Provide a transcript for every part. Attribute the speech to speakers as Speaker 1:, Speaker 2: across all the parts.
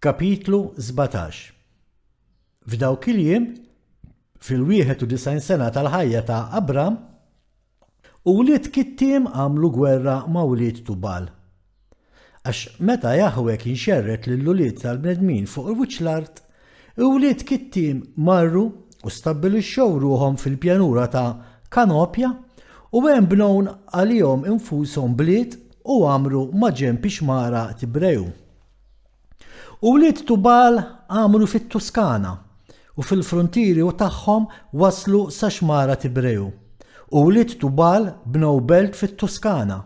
Speaker 1: Kapitlu 17 F'dawk il-jiem, fil-91 sena tal-ħajja ta' Abram, ulied Kittim għamlu gwerra ma' wlied Tubal. Għax meta Jaħweh kien xerred lill-ulied tal-bnedmin fuq wiċċ l-art, ulied Kittim marru u stabbilixxew ruħhom fil-pjanura ta' Kanopja u hemm bnew għalihom infushom bliet u għammru maġenb ix-xmara Tibreju. U wlied Tubal għamru fit-Tuskana, u fil-fruntieri tagħhom waslu sa xmara Tibreju. U wlied Tubal bnew belt fit-Tuskana,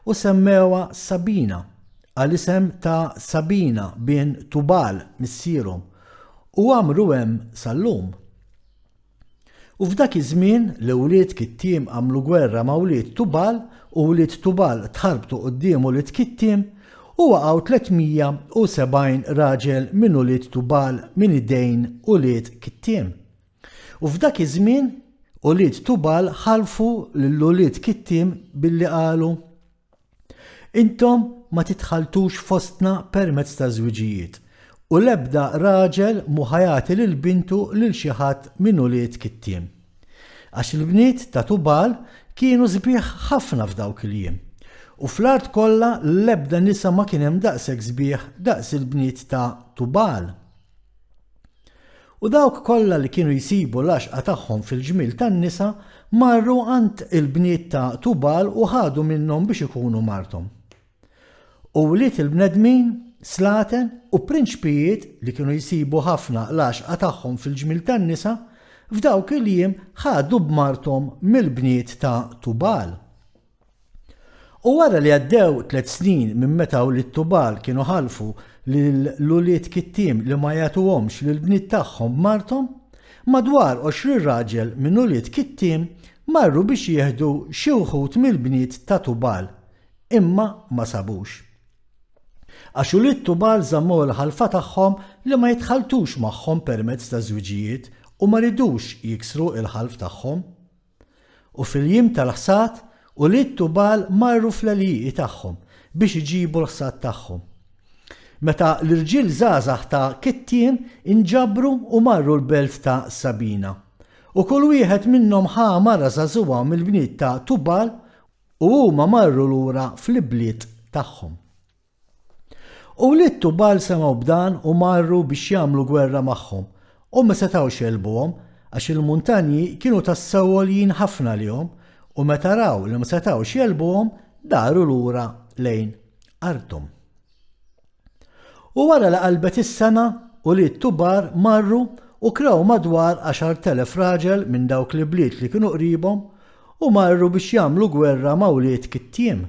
Speaker 1: u semmewha Sabina, għal isem ta' Sabina bin Tubal missierhom, u għamru hemm sal-lum. U f'dak iż-żmien li wlied Kittim għamlu gwerra ma' wlied Tubal, u wlied Tubal tħarbtu quddiem ulied Kittim, u waqgħu 370 raġel minn ulied Tubal minn idejn ulied Kittim. U f'dak iż-żmien ulied Tubal ħalfu lil ulied Kittim billi qalu, Intom ma titħalltux fostna permezz ta' żwiġijiet, u l-ebda raġel mhu ħa jagħti lil bintu lil xi ħadd minn ulied Kittim. Għax il-bniet ta' Tubal kienu sbieħ ħafna f'dawk il-jiem, u fl-art kollha l-ebda nisa ma kien hemm daqshekk sbieħ daqs il-bniet ta' Tubal. U dawk kollha li kienu jsibu l-għaxqa tagħhom fil-ġmiel tan-nisa marru għand il-bniet ta' Tubal u ħadu minnhom biex ikunu marthom. U wlied il-bnedmin, slaten u prinċpijiet li kienu jsibu ħafna l-għaxqa tagħhom fil-ġmiel tan-nisa, f'dawk il-jiem ħadu b'marthom mill-bniet ta' Tubal. U wara li għaddew tlett snin minn meta wlied Tubal kienu ħalfu lil ulied Kittim li ma jagħtuhomx lill-bniet tagħhom b'marthom, madwar 20 raġel minn ulied Kittim marru biex jieħdu xi wħud mill-bniet ta' Tubal, imma ma sabux. Għax ulied Tubal żammew il-ħalfa tagħhom li ma jitħalltux magħhom permezz ta' żwiġijiet u ma ridux jiksru l-ħalf tagħhom. U fil-jiem tal-ħsad, ulied Tubal marru fl-għelieqi tagħhom biex iġibu l-ħsad tagħhom. Meta l-irġiel żgħażagħ ta' Kittim inġabru u marru l-belt ta' Sabina. U kull wieħed minnhom ħa mara żagħżugħa mill-bniet ta' Tubal u huma marru lura fl-ibliet tagħhom. U wlied Tubal semgħu b'dan u marru biex jagħmlu gwerra magħhom, u ma setgħux jegħlbuhom, għax il-muntanji kienu tassew għoljin ħafna għalihom, u meta raw li ma setgħux jegħlbuhom, daru lura lejn arthom. U wara li qalbet is-sena, ulied Tubar marru u krew madwar 10,000 raġel minn dawk l-ibliet li kienu qribhom, u marru biex jagħmlu gwerra ma' wlied Kittim.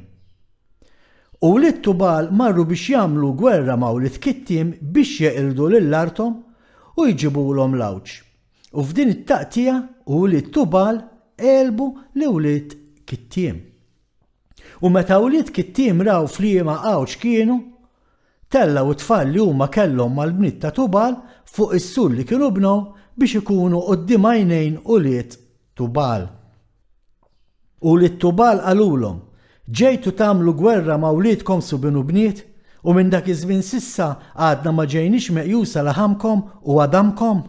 Speaker 1: U wlied Tubal marru biex jagħmlu gwerra ma' wlied Kittim biex jeqirdu lil arthom u jġibulhom l-għawġ. U f'din it-taqtigħa wlied Tubal għelbu 'l wlied Kittim. U meta wlied Kittim raw f'liema għawġ kienu, tellgħu t-tfal li huma kellhom mal-bniet ta' Tubal fuq is-sur li kienu bnew biex ikunu quddiem għajnejn ulied Tubal. U wlied Tubal qalulhom, Ġejtu tagħmlu gwerra ma' wliedkom subien u bniet, u minn dak iż-żmien s'issa għadna ma ġejniex meqjusa laħamkom u għadamkom?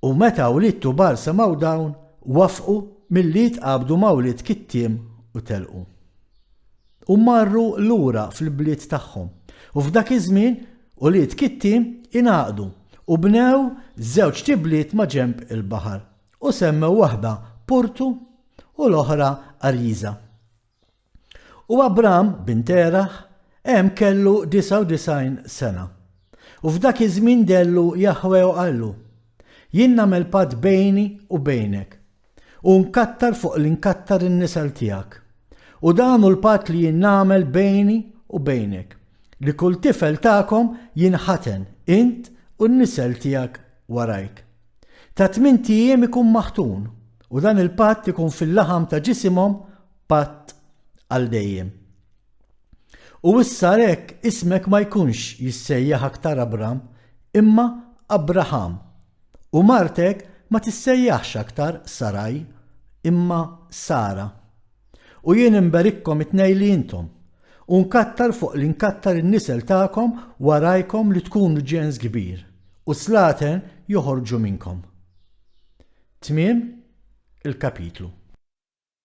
Speaker 1: U meta wlied Tubal semgħu dawn, wafqu milli jitqabdu ma' wlied Kittim u telqu. U marru lura fl-bliet tagħhom. U f'dak iż-żmien ulied Kittim ingħaqdu u bnew żewġt ibliet maġenb il-baħar. U semmew waħda Purtu u l-oħra Arjiża. U Abram bin Teraħ hemm kellu 99 sena. U f'dak iż-żmien dellu Jaħwe u qallu, Jien nagħmel patt bejni u bejnek, u nkattar fuq li nkattar in-nisel tiegħek. U dan hu l-patt li jien nagħmel bejni u bejnek, li kull tifel tagħkom jinħaten, int u n-nisel tiegħek warajk. Ta' tmint ijiem ikun maħtun, u dan il-patt ikun fil-laħam ta' ġisimhom patt għal dejjem. U issa għalhekk ismek ma jkunx jissejjaħ aktar Abram, imma Abraham, u martek ma tissejjaħx aktar Saraj, imma Sara. U jien inberikkom it-tnejn li intom. U nkattar fuq li nkattar in-nisel tagħkom warajkom li tkunu ġens kbir, u slaten joħorġu minnkom. Tmiem il-kapitlu.